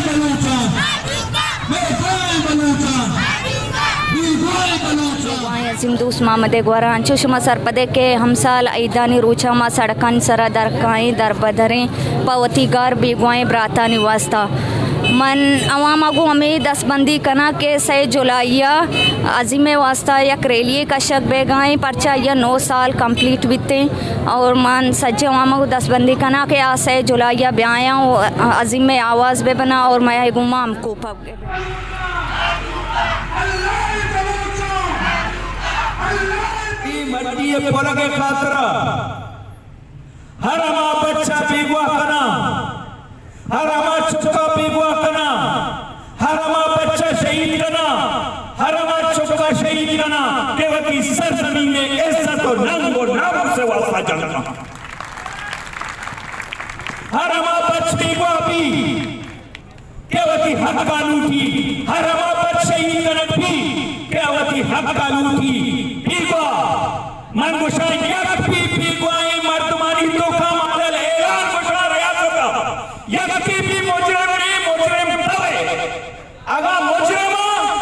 بلوچاں، بے گواہیں بلوچاں، بے گواہیں بلوچاں۔ بے گواہیں عظیم دوست محمد ءِ گورا۔ انچو شما سرپدے کہ ہمسال عیدانی روچا ما سڑکانی سرا در کائیں، در بدریں پہ وتی گار بے گواہیں براتانی واسطہ۔ من عوام ءَ گوں ہمے دستبندی کناں کہ سئے جولائی ءَ عظیم ءِ واسطہ یک ریلی کشگ بیگائیں، پرچا آئی ءَ نو سال کمپلیٹ بیتیں۔ اور من سجیں عوام ءَ گوں دستبندی کناں کہ آ سئے جولائی ءَ بیایاں و عظیم ءِ آواز بہ بناں اور مئے گوما ہم کوپگ۔ اے مٹی ءِ پلگ ءِ خاطرا ہر ہما بچہ بیگواہ کناں، ہر ہما چکا بیگواہ کناں، ہر ہما بچہ شہید کناں، ہر ہما چکا شہید کناں کہ وتی سرزمین ءِ عزت و ننگ و ناموس ءِ واسطہ جنگ کناں۔ ہر ہما بچ بیگواہ بی کہ وتی حق ءَ لوٹی، ہر ہما بچ شہید کنگ بی کہ وتی حق ءَ لوٹی۔ بیگواہ، من گوشاں، یک بی بیگواہیں مردمانی توکا مالل اعلان گوشاں ریاست ءَ، یکے بی مجرم نے، مجرم توئے۔ اگاں مجرماں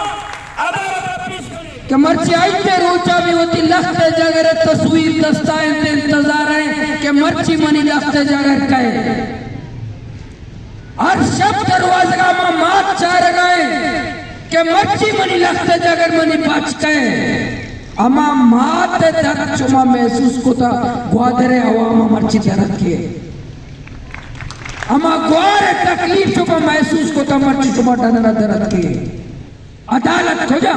عدالت ءَ پیش کنیں۔ کہ مرچی عید ءِ روچا بی وتی لخت ءِ جگر ءِ تصویر دستا انت، انتظار ءَ کہ مرچی منی لخت ءِ جگر کئے۔ ہر شپ دروازگا ما مات چارگائیں کہ مرچی منی لخت ءِ جگر منی بچ کئے۔ ہما مات ءِ درد شما محسوس کتا، گوادر ءِ عوام ءَ مرچی درد کئے۔ ہما گوار ءِ تکلیف شما محسوس کتا، مرچی شما ڈن ءَ درد کئے۔ عدالت کجا؟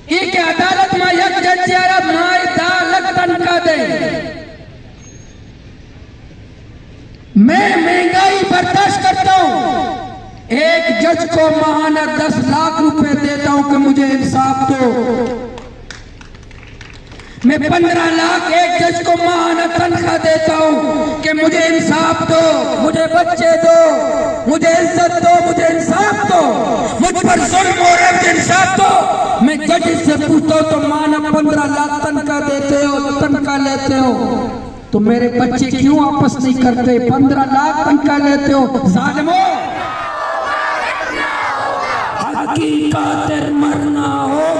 اے کہ عدالت ما یک جج ءَ را ماہ ءَ دہ لکھ تنخواہ دے۔ میں مہنگائی برداشت کرتا ہوں، ایک جج کو ماہانہ دس لاکھ روپے دیتا ہوں کہ مجھے انصاف دو۔ میں پندرہ لاکھ ایک جج کو ماہانہ تنخواہ دیتا ہوں کہ مجھے انصاف دو، مجھے بچے دو، مجھے عزت دو، مجھے انصاف دو، مجھ پر ظلم ہو رہا ہے، مجھے انصاف دو۔ میں جج سے پوچھتا ہوں، تم ماہانہ پندرہ لاکھ تنخواہ دیتے ہو، تنخواہ لیتے ہو، تو میرے بچے کیوں واپس نہیں کرتے؟ پندرہ لاکھ تنخواہ لیتے ہو، ظالمو۔ حق کی خاطر مرنا ہوگا۔